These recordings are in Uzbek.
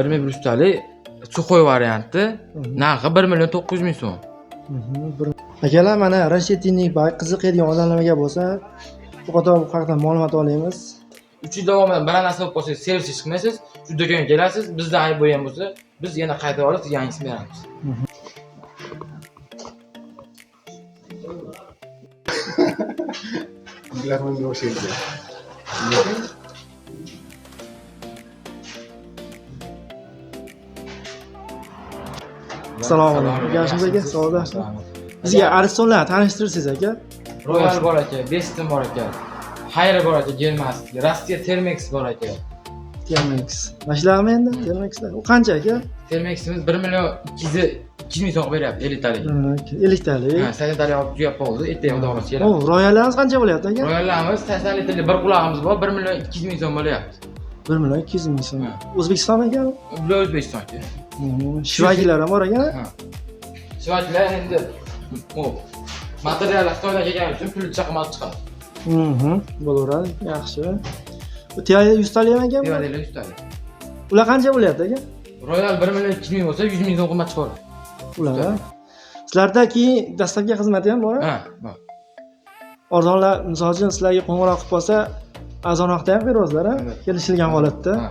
1100 talik suxoy varianti. Narxi 1 million 900 ming so'm. Akalar, mana Rashidinning qiziqadigan odamlarga bo'lsa, bu qator bu haqda ma'lumot olamiz. 3 yil davomida biror narsa bo'lib qolsa, servisga chiqmaysiz. Shu do'konga kelasiz, bizdan ayb bo'lgan bo'lsa, biz yana qaytarib olib sizga yangisini beramiz. Gilarmanga o'xshaydi. Assalomu alaykum. Yaxshimisiz aka? Sog'lik, yaxshimi? Bizga Aristonlar tanishtirsangiz aka. Royal bor aka, Bestin bor aka. Hayri bor aka, Germanskiy, Rossiya Termex bor aka. Termex. Mana shularmi endi? Termexlar. U qancha aka? Termeximiz 1 million 202 ming so'm qilib beryapti, 50 talik. 50 talik. Ha, 80 talik olib tugab qoldi, ertaga xudo xohlasa keladi. O, royallarimiz qancha bo'lyapti aka? Royallarimiz 80 litrli bir qulog'imiz bor, 1 million 200 ming so'm bo'lyapti. 1 million 200 ming so'm. Ha. O'zbekiston aka? Bular O'zbekiston aka. Shvagilar ham bor ekan. Ha. Shvaklar endi u material Xitoydan kelgani uchun puli qimmat chiqadi. Bo'laveradi, yaxshi. Bu Tiaga 100 talik ham ekan. Devadanglar 100 talik. Ular qancha bo'lyapti aka? Royal 1 million 200 ming bo'lsa, 100 ming so'm qimmat chiqadi. Ular. Ha? Sizlarda keyin dastlabki xizmati ham bor. Ha, bor. Arzonlar, misol uchun sizlarga qo'ng'iroq qilib qolsa, arzonroqda ham berasizlar, ha? Evet. Kelishilgan holatda. Ha.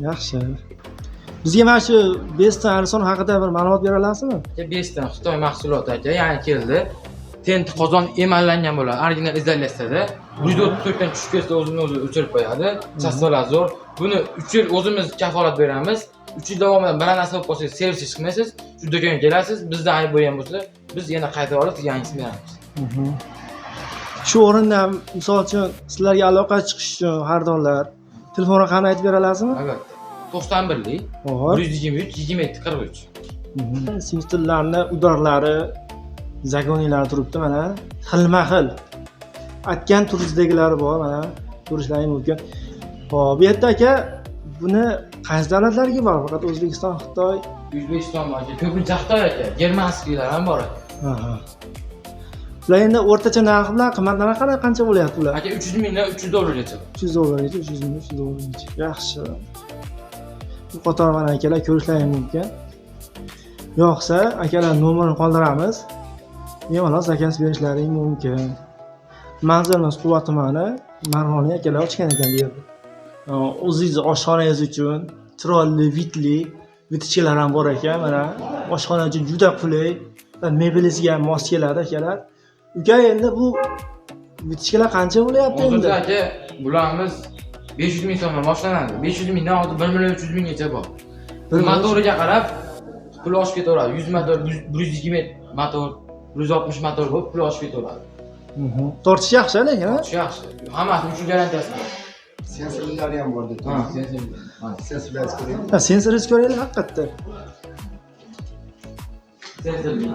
Yaxshi. Bizga mana shu Beston Arison haqida bir ma'lumot bera olasizmi? Aka, Beston Xitoy mahsuloti aka, yangi keldi. Tent qozon emallangan bo'ladi, original izolyatsiyada. 134 dan tushib ketsa o'zini o'zi o'chirib qo'yadi. Chastolar zo'r. Buni 3 yil o'zimiz kafolat beramiz. 3 yil davomida biror narsa bo'lib qolsa, servisga chiqmaysiz. Shu do'konga kelasiz, bizdan ayb bo'lgan bo'lsa, biz yana qaytarib olib sizga yangisini beramiz. Shu o'rinda misol uchun sizlarga aloqa chiqish uchun xaridorlar telefon raqamini aytib bera olasizmi? Albatta. 91lik Hop. 123 27 43. Simstillarni udarlari, zagonilari turibdi mana. Xilma-xil. Atgan turizdagilari bor mana. Ko'rishlaring mumkin. Hop, bu yerda aka buni qaysi davlatlarga bor? Faqat O'zbekiston, Xitoy. O'zbekiston bor aka, ko'pincha Xitoy aka, germanskiylar ham bor aka. Aha. Ular endi o'rtacha narxi bilan qimmat narxi qanday qancha bo'lyapti ular? Aka 300 mingdan 300 dollargacha. 300 dollargacha, 300 ming, 300 dollargacha. Yaxshi. Bu qator mana akalar ko'rishlaring mumkin. Yo'qsa akalar nomerini qoldiramiz. Bemalol zakaz berishlaring mumkin. Manzilimiz Quva tumani, Marg'ilon akalar ochgan ekan bu yerda. O'zingizni oshxonangiz uchun chiroyli, vitli vitichkalar ham bor ekan. Mana oshxona uchun juda qulay va mebelingizga ham mos keladi akalar. Uka, endi bu vitichkalar qancha bo'lyapti endi? Hozirda aka bularimiz 500 ming so'mdan boshlanadi. 500 mingdan hozir 1 million 300 minggacha bor. Bir million- Motoriga qarab pul oshib ketaveradi. 100 motor, 120 motor, 160 motor bo'lib pul oshib ketaveradi. Tortish yaxshi lekin, ha? Shu yaxshi. Hammasini 3 yil garantiyasi bor. Sensorlari ham bor dedi. Ha, sensor. Ha, Sensorlar ko'ring. Ha, sensoringizni ko'raylik haqiqatda. Sensorli.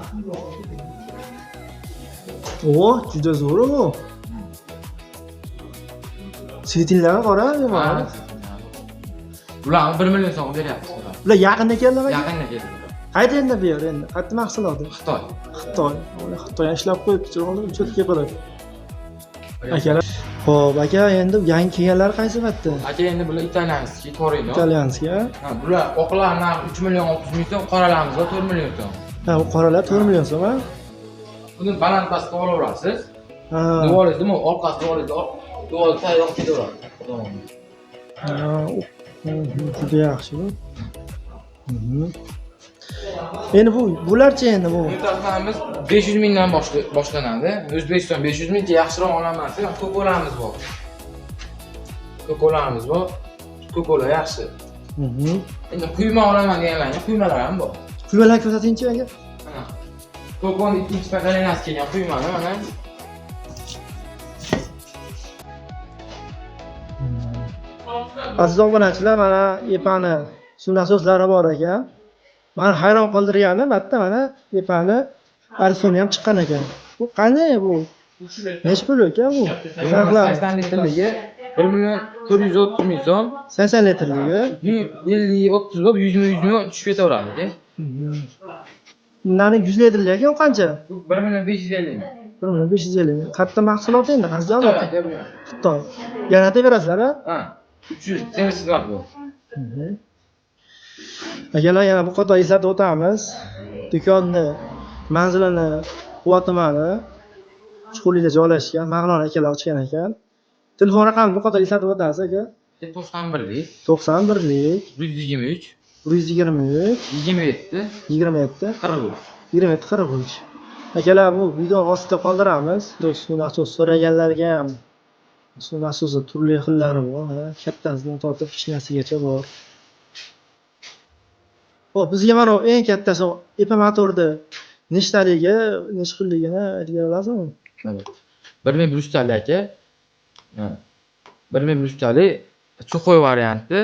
O, juda zo'r bu. Svetinlarni qara, Ha. Bularni 1 million so'm beryapmiz. Bular. Ular yaqinda keldimi? aka? Yaqinda keldi. Qayerda endi bu yer endi? Qayerda mahsuloti? Xitoy. Xitoy. Ular Xitoy ham ishlab qo'yibdi, chiroyli cho'tga qilib. Akalar. Xo'p, aka, endi yangi kelganlar qaysi bitta? Aka endi bular italyanskiy, Torino. Italyanskiy, ha? Ha, bular oqlar narxi 3 million 600 ming so'm, qoralarimiz bor 4 million so'm. Ha, bu qoralar 4 million so'm, ha? Buni baland pastga olaverasiz. Ha. Devoringizni orqasi devoringizni devor tagiga olib ketaveradi. Tomonga. Ha, juda yaxshi bu. Endi bu bularchi endi bu? Mumtazlarimiz 500 mingdan boshlanadi. O'zbekiston 500 mingga yaxshiroq olaman desa, Coca-Colamiz bor. Coca-Colamiz bor. Coca-Cola yaxshi. Endi quyma olaman deganlarga quymalar ham bor. Quymalar ko'rsatingchi aka. Mana. Coca-Cola'ning ikkinchi pokoleniyasi kelgan quymani mana. Aziz obunachilar, mana EPAni suv nasoslari bor ekan. Mani hayron qoldirgani bitta mana EPAni Arisoni ham chiqqan ekan. Bu qanday bu? Nechi pul ekan bu? Narxlar 80 litrligi 1 million 430 ming so'm. 80 litrligi. 50 30 bo'lib 100 ming 100 million tushib ketaveradi. Bunlarning 100 litrligi ekan, u qancha? Bu 1 million 550 ming. 1 million 550 ming. Qayerda mahsulot endi? Qaysi davlat? Xitoy aka bu. Xitoy. Garantiya berasizlar, ha? Ha. 300 servis xizmat bu. Akalar, yana bu qator eslatib o'tamiz. Do'konni manzilini Quva tumani Chuqurlikda joylashgan. Mavlon akalar ochgan ekan. Telefon raqamini bu qator eslatib o'tasiz, aka. 91lik 91lik 123 123 27 27 43. 27 43. Akalar, bu videoni ostida qoldiramiz. Suv nasosi so'raganlarga ham suv nasosi turli xillari bor. Mana kattasidan tortib kichkinasigacha bor. Xo'p, bizga mana bu eng kattasi Epa motorni nechtaligi, necha pulligini aytib bera olasizmi? Evet. 1100 talik aka. Ha. 1100 talik сухой varianti.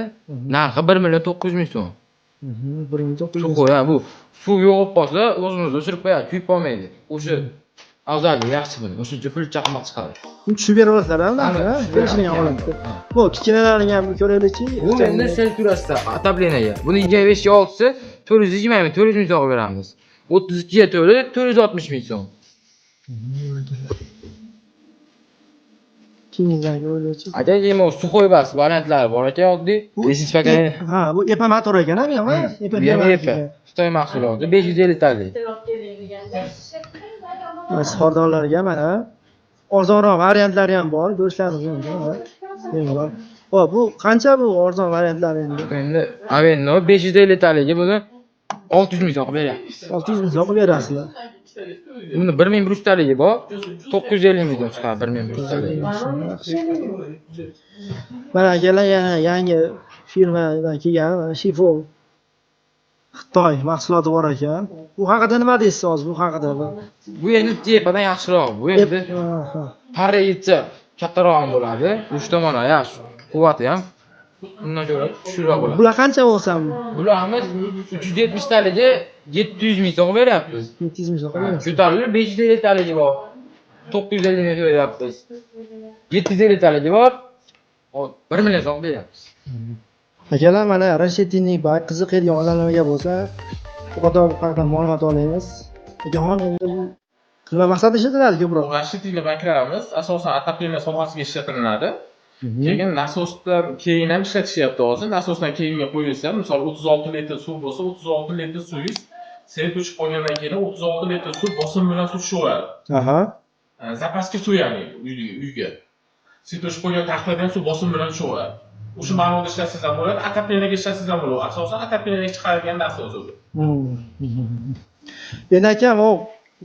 Narxi 1 million 900 ming so'm. 1900. Сухой, ha, bu suv yo'qolib qolsa, o'zini o'zi o'chirib qo'yadi, kuyib qolmaydi. O'sha afzalligi yaxshi buni. O'shuncha pul chaqmoq chiqadi. Uni tushib bera olasizlar, ha, narxini, ha? Kelishilgan holatda. Bu kichkinalarini ham ko'raylikchi. Bu endi sel turasida отопление ga. Buni 25 ga olsa 420 ming, 400 ming so'm beramiz. 32 ga to'la 460 ming so'm. Keyingidan ko'raylikchi. Aka, keyin bu сухой bas variantlari bor aka, oddiy. 5 поколение. Ha, bu Epa motor ekan, ha, bu ham, ha? Epa Bu ham motor Epa. ekan. Xitoy mahsuloti 550 talik. Xordonlarga mana arzonroq variantlari ham bor, ko'rishlaringiz mumkin. Ha. Bemalol. Xo'p, bu qancha bu arzon variantlari endi? Endi Avenno 550 taligi buni 600 ming so'm beryapmiz. 600 ming so'm qilib berasizlar. Buni 1100 taligi bor, 950 ming so'm chiqadi 1100 taligi. Mana akalar, yana yangi firmadan kelgan mana Shifo Xitoy mahsuloti bor ekan. Bu haqida nima deysiz hozir bu haqida? Bu endi Tepadan yaxshiroq. Bu endi Ha, ha. paricha kattaroq ham bo'ladi. Uch tomoni yaxshi, quvvati ham undan ko'ra kuchliroq bo'ladi. Bular qancha bo'lsa? Bularimiz 370 taligi 700 ming so'm beryapmiz. 700 ming so'm qilib berasiz. Ko'tarilib 550 taligi bor. 950 ming beryapmiz. 750 taligi bor. 1 million so'm beryapmiz. Akalar, mana Rashettinning bay qiziqadigan odamlarga bo'lsa, bu qator bu haqida ma'lumot olamiz. Akaxon, endi bu nima maqsadda ishlatiladi ko'proq? Расширительный banklarimiz asosan отопление sohasiga ishlatilinadi. Keyin nasosdan keyin ham ishlatishyapti hozir. Nasosdan keyinga qo'yilsa, misol 36 litr suv bo'lsa, 36 litr suvingiz свет o'chib qolgandan keyin 36 litr suv bosim bilan suv tushaveradi. Запаска suv, ya'ni uyga. Свет o'chib qolgan taqdirda ham suv bosim bilan tushaveradi. O'sha ma'noda ishlatsangiz ham bo'ladi, отопление ga ishlatsangiz ham bo'ladi. Asosan отопление ga chiqaradigan nasos u. Endi akam, u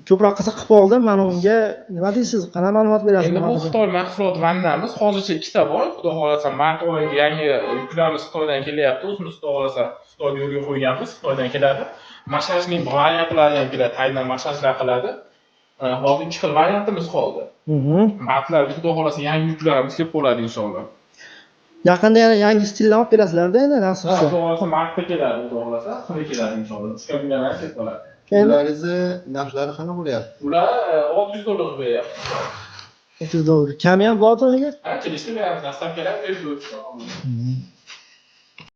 ko'proq qiziqib qoldim mana unga. Nima deysiz? Qanaqa ma'lumot berasiz Endi bu bu haqida? Xitoy mahsulot vannamiz hozircha ikkita bor. Xudo xohlasa, mart oyiga yangi yuklarimiz Xitoydan kelyapti. O'zimiz, xudo xohlasa, Xitoyga yo'lga qo'yganmiz. Xitoydan keladi. Massajning variantlari ham keladi. Tayindan massajlar qiladi. Hozir ikki xil variantimiz qoldi. Martlarda, xudo xohlasa, yangi yuklarimiz kelib qoladi inshaalloh. Yaqinda yana yangi stildan olib kelasizlarda endi, nasib Xudo qilsa. xohlasa, martda keladi, xudo xohlasa, xitoy keladi inshaalloh. Tushgan kelib qoladi. Endi Ularingizni narxlari qanaqa bo'lyapti? Ular 600 dollar qilib beryapti. 30 dollar. Kami ham bordir aka? Ha, kelishdi beramiz. Доставка lar.